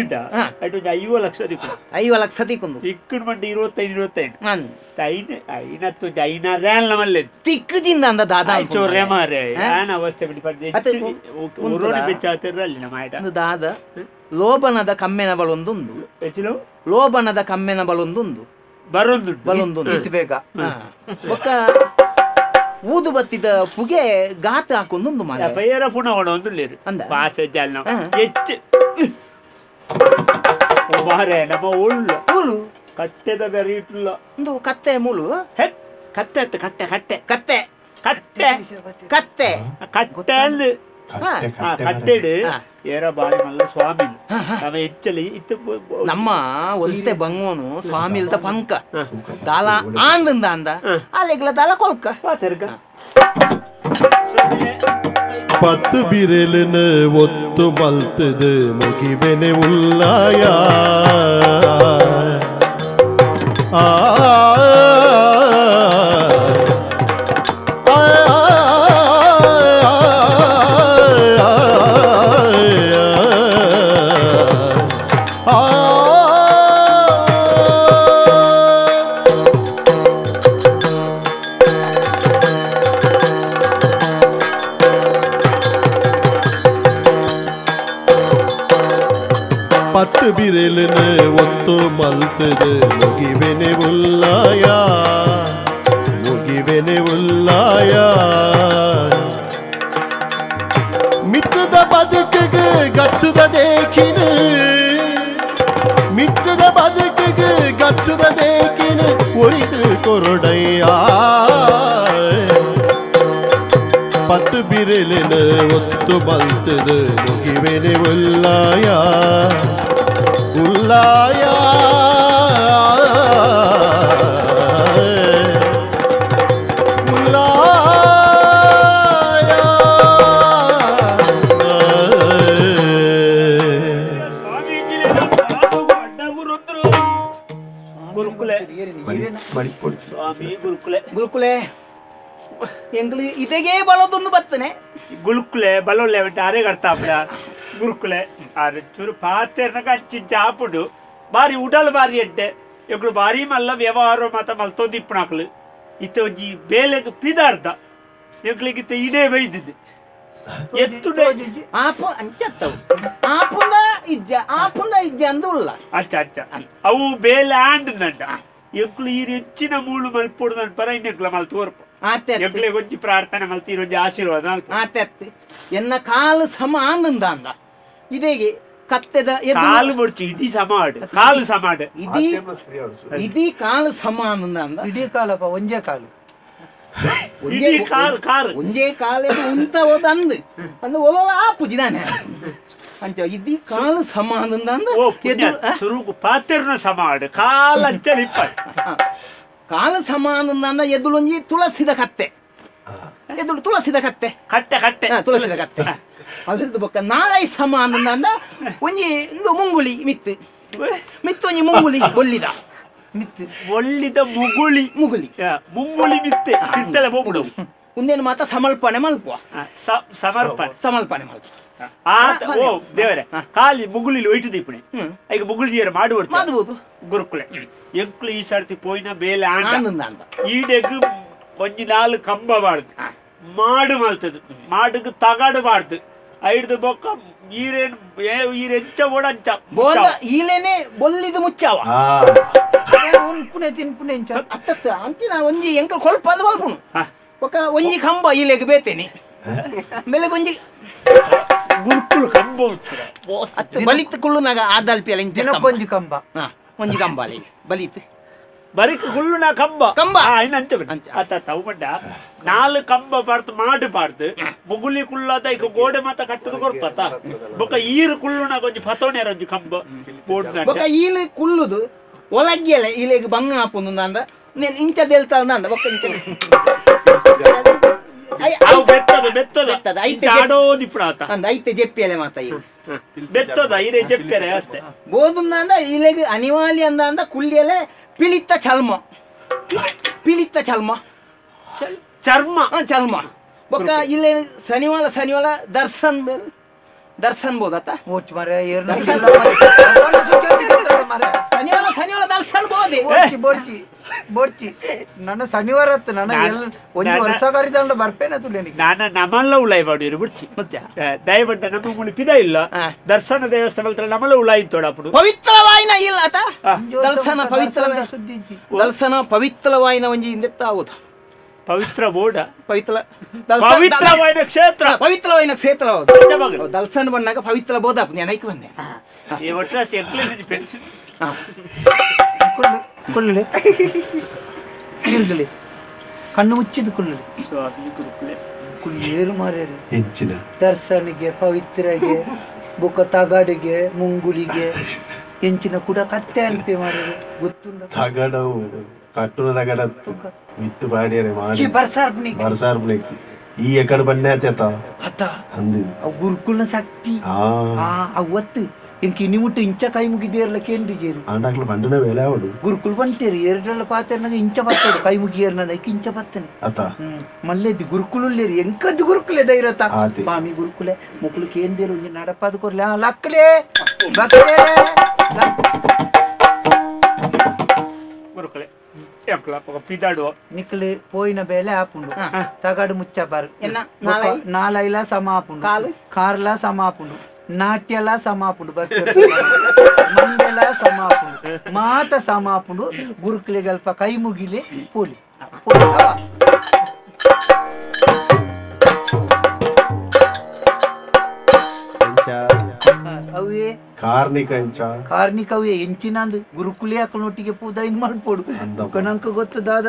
ತಿಕ್ಕಿಂಡ ಅటు 50 ಲಕ್ಷ ತಿಕ್ಕು 50 ಲಕ್ಷ ತಿಕ್ಕು ತಿಕ್ಕಿನ ಮಂಡಿ 25 25 ಐನ ಐನತ್ತು ಐನ ರ್ಯಾನ್ ನಮಲ್ಲೆ ತಿಕ್ಕುಜಿಂದ ಅಂದ ದಾದಾ ಚೋರೆ ಮಾರೆ ಆನ ಅವಸ್ಥೆ ಬಿಡಿ ಪಡ್ದೆ ಉರೋನಿ ಬೆಚ್ಚಾತಿರಲ್ಲ ನಮ್ಮ ಆಯ್ತಾ ದಾದ ಲೋಬನದ ಕಮ್ಮೆನ ಬಳೊಂದುಂದು ಎಚ್ಚಿಲು ಲೋಬನದ ಕಮ್ಮೆನ ಬಳೊಂದುಂದು ಬರೊಂದು ಬಲೊಂದು ಇತ್ತು ಬೇಗ ಒಕ್ಕ ಊದು ಬತ್ತಿದ ಪುಗೆ ಗಾತ ಹಾಕೊಂದೊಂದು ಮಾರೆ ಪೈಯರ ಪುಣ ಹೊಡೊಂದುಲ್ಲೇರು ಅಂದ ಬಾಸೆ ಜಾಲ್ನ ಹೆಚ್ಚು ಮಾರೆ ನಮ್ಮ ಉಳ್ಳು ಉಳು ಕತ್ತೆದ ಬೇರೆ ಇಟ್ಟಲ್ಲ ಒಂದು ಕತ್ತೆ ಮುಳು ಕತ್ತೆ ಕತ್ತೆ ಕತ್ತೆ ಕತ್ತೆ ಕತ್ತೆ ಕತ್ತೆ ಕತ್ತೆ ಅಲ್ಲಿ ಕತ್ತೆಡು ಏರ ಬಾರಿ ಮಲ್ಲ ಸ್ವಾಮಿ ನಮ್ಮ ಹೆಚ್ಚಲಿ ಇತ್ತು ನಮ್ಮ ಒಂತೆ ಬಂಗೋನು ಸ್ವಾಮಿಲ್ತ ಪಂಕ ದಾಲ ಆಂದಿಂದ ಅಂದ ಅಲ್ಲಿಗ್ಲ ದಾಲ ಕೊಲ್ಕ ಪತ್ತು ಬಿರೆಲಿನ ಒತ್ತು ಮಲ್ತದು ಮುಗಿವೆನೆ ಉಲ್ಲಾಯ ಆ ಪತ್ತು ಬಿರೆಲಿನ ಒತ್ತು ಮಲ್ತದು ಮುಗಿವೆನೆ ಉಲ್ಲಾಯ ಮುಗಿವೆನೆ ಉಲ್ಲಾಯ ಮಿತ್ತದ ಬದುಕಿಗೆ ಗತ್ತದ ದೇಖಿನ ಮಿತ್ತದ ಬದುಕಿಗೆ ಗತ್ತದ ದೇಖಿನ ಒರಿದು ಕೊರಡಯ್ಯ ಪತ್ತು ಬಿರೆಲಿನ ಒತ್ತು ಮಲ್ತದು ಮುಗಿವೆನೆ ಉಲ್ಲಾಯ ಉಲ್ಲಾಯ ಉಲ್ಲಾಯ ಗುರುಕುಲೆ ಸ್ವಾಮಿ ಗುರುಕುಲೆ ಗುರುಕುಲೆ ಎಂಗ್ಲು ಇದೆಗೆ ಬಲದೊಂದು ಬತ್ತನೆ ಗುರುಕುಲೆ ಬಲೊಲ್ಲೆ ಅರೆ ಕರ್ತಾಪ್ಲ ಗುರುಕುಲೆ ಆರೆ ಚೂರು ಪಾತೆರ್ನ ಕಂಚಿ ಚಾಪುಡು ಬಾರಿ ಉಡಲ್ ಬಾರಿ ಎಡ್ಡೆ ಎಂಕ್ಲು ಬಾರಿ ಮಲ್ಲ ವ್ಯವಹಾರ ಮಾತ ಮಲ್ತೊಂದು ಇಪ್ಪಣಾಕ್ಲು ಇತ್ತ ಒಂಜಿ ಬೇಲೆಗ್ ಪಿದಾರ್ದ ಎಂಕ್ಲಿಗೆ ಇತ್ತ ಇಡೇ ಬೈದಿದ್ದು ಎತ್ತುಡೆ ಆಪು ಅಂಚತ್ತವು ಆಪುಂದ ಇಜ್ಜ ಆಪುಂದ ಇಜ್ಜ ಅಂದುಲ್ಲ ಅಚ್ಚ ಅಚ್ಚ ಅವು ಬೇಲೆ ಆಂಡ್ನಂಟ ಎಂಕ್ಲು ಈ ಹೆಚ್ಚಿನ ಮೂಳು ಮಲ್ಪೊಡು ನನ್ ಪರ ಇನ್ನೆಂಕ್ಲ ಮಲ್ತು ಹೊರಪು ಎಂಕ್ಲೆ ಒಂಜಿ ಪ್ರಾರ್ಥನೆ ಮಲ್ತಿ ಒಂಜಿ ಆಶೀರ್ವಾದ ಆತೆತ್ತು ಎನ್ನ ಕಾಲು ಸಮ ಆಂದಿಂದ ಅಂದ ಇದೇಗೆ ಕತ್ತೆದ ಕಾಲು ಮುಡ್ಚಿ ಇಡೀ ಸಮಾಡು ಕಾಲು ಸಮಾಡು ಇಡೀ ಇಡೀ ಕಾಲು ಸಮ ಆಂದಿಂದ ಅಂದ ಇಡೀ ಕಾಲಪ್ಪ ಒಂಜೇ ಕಾಲು ಇಡೀ ಕಾಲು ಕಾಲು ಒಂಜೇ ಕಾಲು ಉಂತ ಹೋದ ಅಂದು ಅಂದ ಒಲೋಲ ಆಪುಜಿ ನಾನೆ ಅಂಚ ಇಡೀ ಕಾಲು ಸಮ ಆಂದಿಂದ ಅಂದ ಸುರುಗು ಪಾತೆರ್ನ ಸಮಾಡು ಕಾಲು ಅಂಚಲಿ ಕಾಲು ಸಮ ಆಂದಿಂದ ಎದುಳೊಂಜಿ ತುಳಸಿದ ಕತ್ತೆ ಎದುಳು ತುಳಸಿದ ಕತ್ತೆ ಕಟ್ಟೆ ಕಟ್ಟೆ ತುಳಸಿದ ಕತ್ತೆ ಅದ್ರದ್ದು ಬೊಕ್ಕ ನಾಲೈ ಸಮ ಅಂದ ಒಂಜಿ ಒಂದು ಮುಂಗುಳಿ ಮಿತ್ತು ಮಿತ್ತೊಂಜಿ ಮುಂಗುಳಿ ಒಲ್ಲಿದ ಮಿತ್ತು ಒಳ್ಳಿದ ಮುಗುಳಿ ಮುಗುಳಿ ಮುಂಗುಳಿ ಮಿತ್ತೆ ಕಿತ್ತಲೆ ಹೋಗ್ಬಿಡು ಒಂದೇನು ಮಾತ ಸಮರ್ಪಣೆ ಮಲ್ಪುವ ಸಮರ್ಪಣೆ ಸಮರ್ಪಣೆ ಮಲ್ಪ ಆತ ಓ ದೇವರೇ ಖಾಲಿ ಮುಗುಳಿಲಿ ಒಯ್ಟು ದೀಪಣೆ ಈಗ ಮುಗುಳಿ ಮಾಡುವ ಮಾಡಬಹುದು ಗುರುಕುಲೆ ಎಂಕ್ಲು ಈ ಸರ್ತಿ ಪೋಯಿನ ಬೇಲೆ ಆನಂದ ಅಂದ ಈಡೆಗ್ ಒಂಜಿ ನಾಲ್ ಕಂಬ ಬಾರ್ದು ಮಾಡು ಮಲ್ತದು ಮಾಡುಗ್ ತಗಡು ಬಾರ್ದು ಐಡ್ದು ಬೊಕ್ಕ ಈರೇನ್ ಈರೆಂಚ ಓಡಂಚ ಬೋಂದ ಈಲೇನೆ ಬೊಲ್ಲಿದು ಮುಚ್ಚಾವ ಉನ್ಪುನೆ ತಿನ್ಪುನೆ ಇಂಚ ಅತ್ತತ್ತ ಅಂಚಿನ ಒಂಜಿ ಎಂಕಲ್ ಕೊಲ್ಪದ ಮಲ್ಪುನು ಒಕ್ಕ ಒಂಜಿ ಕಂಬ ಈಲೆಗ್ ಬೇತೇನೆ ಬೆಲೆಗ್ ಒಂಜಿ ಗುರುಕುಲು ಕಂಬ ಅತ್ತ ಬಲಿತ್ ಕುಳ್ಳುನಾಗ ಆದಲ್ಪಿಯಲ್ಲ ಇಂಚ ದಿನಕ್ಕೊಂಜಿ ಕಂಬ ಒಂಜಿ ಕಂಬ ಅಲ್ಲಿ ಬಲಿತ್ ಬರಿಕ್ ಕುಳ್ಳುನ ಕಂಬ ಕಂಬ ಅಂಚ ಅತ್ತ ತೌಮಂಡ ನಾಲ್ ಕಂಬ ಬಾರ್ದು ಮಾಡು ಬಾರ್ದು ಮುಗುಲಿ ಕುಳ್ಳದ ಈಗ ಗೋಡೆ ಮಾತ ಕಟ್ಟದು ಕೊರ್ಪತ್ತ ಬೊಕ್ಕ ಈರು ಕುಳ್ಳುನ ಒಂಜಿ ಪತೋಣೆರ ಒಂಜಿ ಕಂಬ ಬೊಕ್ಕ ಈಲು ಕುಳ್ಳುದು ಒಲಗ್ಗೆಲೆ ಇಲೆಗ್ ಬಂಗ ಆಪುಂದು ಅಂದ నేను ಇಂಚ ದೇಲ್ತಾಳ ಅಂದ ಬೊಕ್ಕ ಇಂಚ ಬೆತ್ತದ ಬೆತ್ತದ ಐತೆ ಆಡೋದಿಪ್ಪುಡಾತ ಅಂದ ಐತೆ ಜೆಪ್ಪಿಯಲೆ ಮಾತ ಈ ಬೆತ್ತದ ಐರೆ ಜೆಪ್ಪಿಯಲೆ ಅಷ್ಟೇ ಬೋದುಂದ ಅಂದ ಇಲೆಗ್ ಅನಿವಾರ್ಯ ಅಂದ ಅಂದ ಕುಳ್ಳಿಯಲೆ ಪಿಲಿತ್ತ ಚಲ್ಮ ಪಿಲಿತ್ತ ಚಲ್ಮ ಚರ್ಮ ಚಲ್ಮ ಬೊಕ್ಕ ಇಲ್ಲೇ ಶನಿವಾರ ಶನಿವಾರ ದರ್ಶನ್ ಬೇಲ್ ದರ್ಶನ ಬೋದತ್ತ ಓಚ್ ಮಾರೆ ಏರ್ನ ಶನಿವಾರ ಶನಿವಾರ ದರ್ಶನ ಬೋದೆ ಬೋಡ್ಚಿ ಬೋಡ್ಚಿ ಬೋಡ್ಚಿ ನನ್ನ ಶನಿವಾರ ಅತ್ತ ನನ್ನ ಎಲ್ಲ ಒಂದು ವರ್ಷ ಕರಿದಂಡ ಬರ್ಪೇನ ತುಲೇನಿಗೆ ನಾನ ನಮಲ್ಲ ಉಳಾಯಿ ಮಾಡಿರು ಬಿಡ್ಚಿ ಮತ್ತೆ ದಯವಂಟ ನಮ್ಮ ಮುಳಿ ಪಿದ ಇಲ್ಲ ದರ್ಶನ ದೇವಸ್ಥಾನ ನಮಲ್ಲ ಉಳಾಯಿ ತೋಡಪ್ಪಡು ಪವಿತ್ರವಾಯಿನ ಇಲ್ಲ ಆತ ದರ್ಶನ ಪವಿತ್ರ ಸುದ್ದಿ ದರ್ಶನ ಪವಿತ್ರವಾಯಿನ ಒಂಜಿ ಇಂದೆತ್ತ ಆಗುದು ಪವಿತ್ರ ಬೋಡ ಪವಿತ್ರ ಪವಿತ್ರವಾದ ಕ್ಷೇತ್ರ ಪವಿತ್ರವಾಯಿನ ಕ್ಷೇತ್ರ ದರ್ಶನ ಬಂದಾಗ ಪವಿತ್ರ ಬೋಧ ನಾನು ಬಂದೆ ಈ ಒಟ್ರಾಸಿ ಎಂಕ್ಲೇಜ್ ಪೆನ್ಸಿಲ್ ಕೊಳ್ಳಲೆ ತಿರುಗಲಿ ಕಣ್ಣು ಮುಚ್ಚಿದ್ದು ಕೊಳ್ಳಲಿ ಸ್ವಾಮಿ ಗುರುಕುಲೆ ಕುಳ್ಳಿಯರು ಮಾರ್ಯಾರು ಹೆಚ್ಚಿನ ದರ್ಶನಿಗೆ ಪವಿತ್ರಗೆ ಬೊಕ್ಕ ತಗಡಿಗೆ ಮುಂಗುಳಿಗೆ ಎಂಚಿನ ಕೂಡ ಕತ್ತೆ ಅನ್ಪೆ ಮಾರ್ಯಾರು ಗೊತ್ತುಂಡ ತಗಡವು ಕಟ್ಟುನ ತಗಡ ಮಿತ್ತು ಪಾಡಿಯರೆ ಮಾಡಿ ಬರ್ಸಾರ್ಪಣಿಗೆ ಬರ್ಸಾರ್ಪಣಿಗೆ ಈ ಎಕಡೆ ಬಣ್ಣೆ ಆತೇತ ಅತ್ತ ಅಂದು ಅವು ಗುರುಕುಲ್ನ ಶಕ್ತಿ ಅವತ್ತು ಇಂಕ ಇನಿ ಮುಟ್ಟು ಇಂಚ ಕೈ ಮುಗಿದೇರ್ಲ ಕೇಂದಿಜೇರು ಆಂಡಾಕ್ಲು ಬಂಡನ ವೇಲೆ ಅವಡು ಗುರುಕುಲ್ ಬಂತೇರು ಎರಡಲ್ಲ ಪಾತೇರ್ನಾಗ ಇಂಚ ಬತ್ತಡು ಕೈ ಮುಗಿಯರ್ನದ ಐಕ್ ಇಂಚ ಬತ್ತನೆ ಅತ ಮಲ್ಲೇದಿ ಗುರುಕುಲುಲ್ಲೇರು ಎಂಕದ್ದು ಗುರುಕುಲೆ ಧೈರ್ಯತ ಸ್ವಾಮಿ ಗುರುಕುಲೆ ಮುಕ್ಳು ಕೇಂದೇರು ಒಂಜಿ ನಡಪಾದ ಕೊರ್ಲೆ ಲಕ್ಕಲೆ ಬಕ್ಕಲೆ ಗುರುಕುಲೆ ನಿಕ್ಲು ಪೋಯಿನ ಬೇಲೆ ಆಪುಂಡು ತಗಡು ಮುಚ್ಚ ಬಾರು ನಾಲೈಲ ಸಮ ಆಪುಂಡು ಕಾರ್ಲ ಸಮ ಆಪುಂಡು ನಾಟ್ಯಲ ಸಮ ಆಪುಂಡು ಮಂಡೆಲ ಸಮ ಆಪುಂಡು ಮಾತ ಸಮ ಆಪುಂಡು ಗುರುಕುಲೆಗೆ ಅಲ್ಪ ಕೈ ಮುಗಿಲೆ ಪೋಲಿ ಅವೇ ಕಾರ್ಣಿಕ ಎಂಚ ಕಾರ್ಣಿಕ ಅವೇ ಎಂಚಿನಂದು ಗುರುಕುಲೆ ಅಕ್ಕನೊಟ್ಟಿಗೆ ಪೂದ ಇನ್ ಮಾಡ್ಪೋಡು ಕಣಂಕ ಗೊತ್ತು ದಾದ